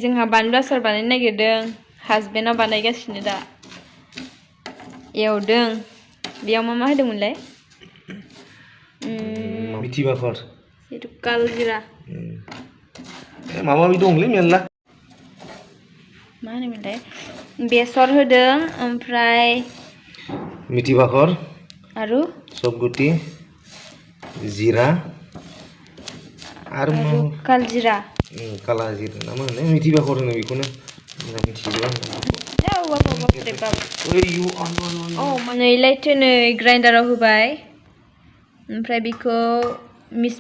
जोंहा बानलु आसार बानायनो नागिरदों हासबेन्डआ बानायगासिनो दा एवदों बेयाव मा होदोंमोनलाय मिथि बाखर जितु कालजिरा माबा माबि दंलै मेरला मा होनोमोनलाय बेसर होदों ओमफ्राय मिथि बाखर आरो सब गुटी जिरा आरो कालजिरा काला जिरा ना मा होनो मिथि बाखर होनो बेखौनो मिथिजोबा नै ग्राइन्डाराव होबाय ओमफ्राय बेखौ मिस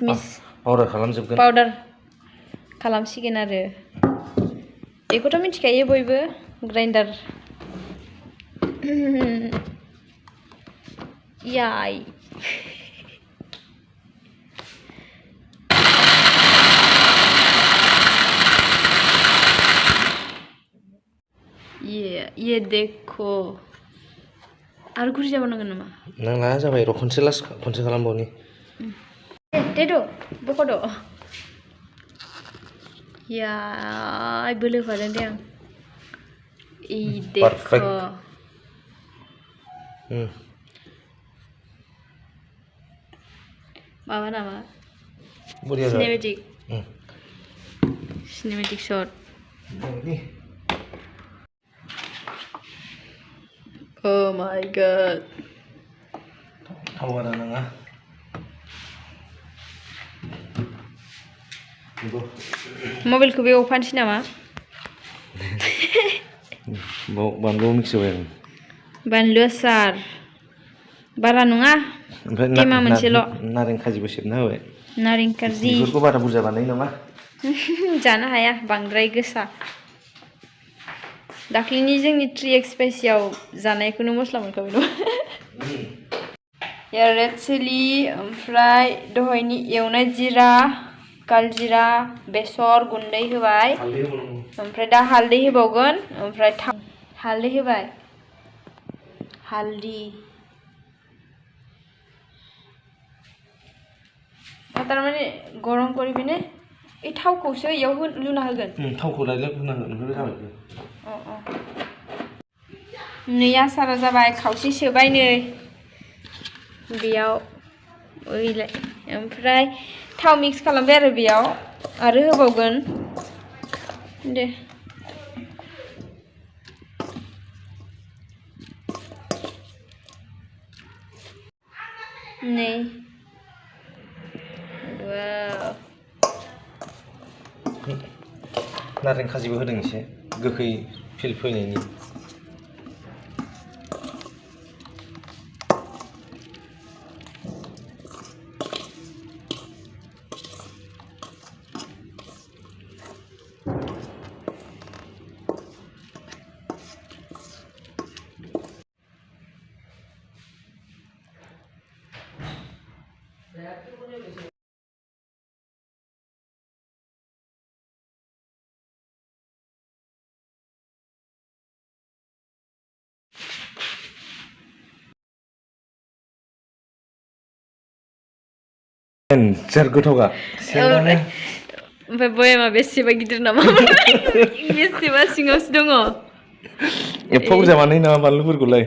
पाउडार खालामजोबगोन पाउडार खालामसिगोन आरो बेखौथ' मिथिखायो बयबो ग्राइन्डार याय ये देखो आरो गुरै जाबावनांगोन नामा नांला जाबाय र' खनसे खालामबावनि दे बख'द' याय बोलो होफादों दे आं पारफेक्ट माबा नामा बरिया cinematic shot Oh my god. Awara nanga. Mobilku be ofanसै नामा? बानलु मिक्स होबाय आं बानलु आसार बारा नङा टेमा मोनसेल' नारें खाजिबो सेबना होबाय नारें खाजि बेफोरखौ बारा बुरजा बानायो नामा जानो हाया बांद्राय गोसा दाख्लिनि जोंनि 3x स्पाइसियाव जानायखौनो मस्ला मोनखाबाय न या रेड चिली ओमफ्राय दहायनि एवनाय जिरा कालजिरा बेसर गुन्दै होबाय ओमफ्राय दा हालदै होबावगोन ओमफ्राय हालदै होबाय हालदै तारमाने गरम करि बिने ए थावखौसो इयाव लुना होगोन थावखौ लायला लुना होगोन ओमफ्राय जाबाय नै आसारा जाबाय खावसे सोबाय नै बेयाव ओइलाय ओमफ्राय थाव मिक्स खालामबाय आरो बेयाव आरो होबावगोन दे नै वाव नारें खाजिबो होदों एसे गोखै फिल फैनायनि Ser goथावगा ओमफ्राय बयमा बेसेबा गिदिर नामा बेसेबा सिङावसो दङ एफा बुरजा बानायो नामा बानलुफोरखौलाय